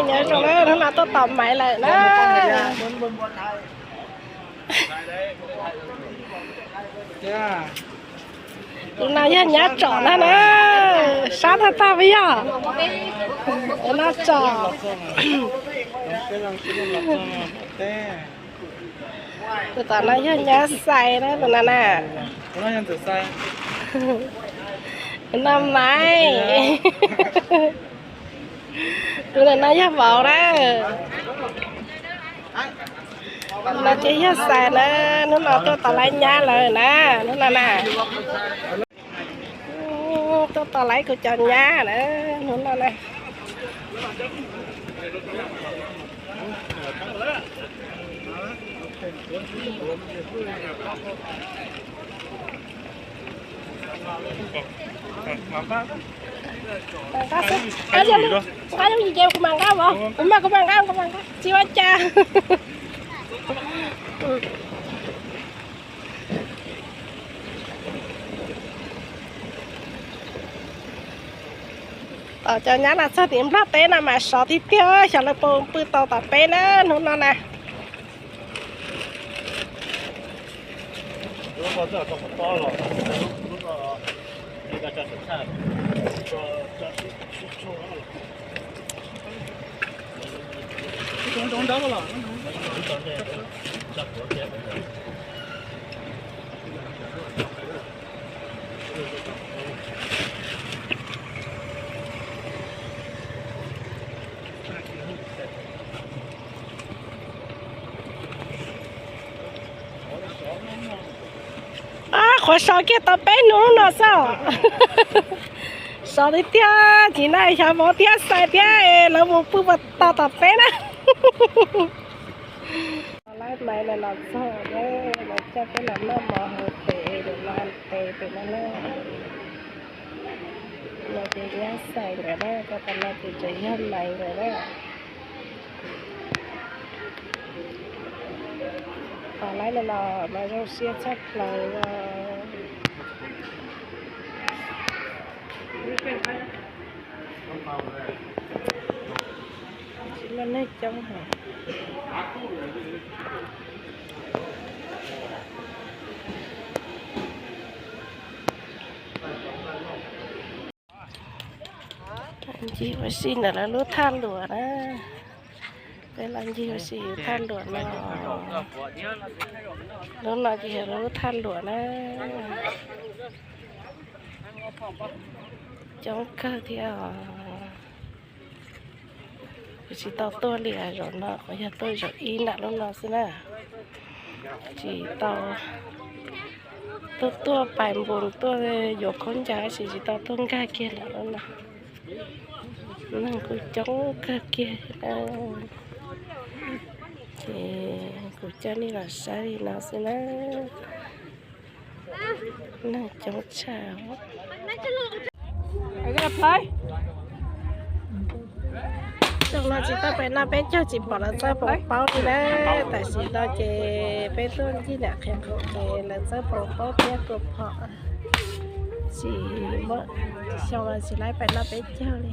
Nyob zoo na, hnub no tuaj tos Maiv lawm na. Tus no yog nyab tsom na na, sab tag tag puas yog? Tus no tsom. Tus tom no yog nyab Xais na, tus no na. Tus no Maiv. Tus no yog Vauv na. Tus no ces yog Xais na, hnub no tuaj tos laib nyab lawm na, hnub no na. Tuaj tos laib kuv cov nyab na, hnub no na. Nqa yooj yim ces kuv mam nqa os, kuv mam, kuv mam nqa, kuv mam nqa, tsis ua cas. Tom cov nyab no txog tim Nplog teb no mas sov tiag tiag, xyov lawv puas pw tau tom peb na hnub no na. Qhuav sov kiag tau peb hnub no xwb. Sov tiag tiag, tsis na xyov Vauv thiab Xais thiab lawv mus pw puas tau tom peb na. Laib Maiv lawv los txog, lawv coj peb los noj mov hauv pem, los tes pem no na. No ces nyab Xais nkawd na, ko tas no ces tseem yog Maiv nkawd na. Tos laib no los mas zoo siab tshaj plaws os. Tsis muaj neeg coob heev. Ncig ua si ntawm lawv lub thaj luam na. Peb los ncig ua si thaj luam no. Lub no ces yog lub thaj luam na. Coob kawg thiab os. Kuv tsis tau tuaj li zaum no, kuv yog tuaj zaum ib nram lub no xwb na. Tsis tau tuaj, tuaj pais npus tuaj yuav khaub ncaws tab sis tsis tau tuaj nkag kiag nram lub no. Neeg kuj coob kawg kiag na. Ces kuv coj nej los saib li no xwb na. Neeg coob tshaj. Xyoo no tsis tau pem noj peb caug tsis pom lawv txawb pov paub li na. Tam sim no ces peb tuaj ncig nram qhia qhov ces lawv txawb pov paub thiab tua phom. Tsis muaj, xyoo no tsis laib pem noj peb caug li.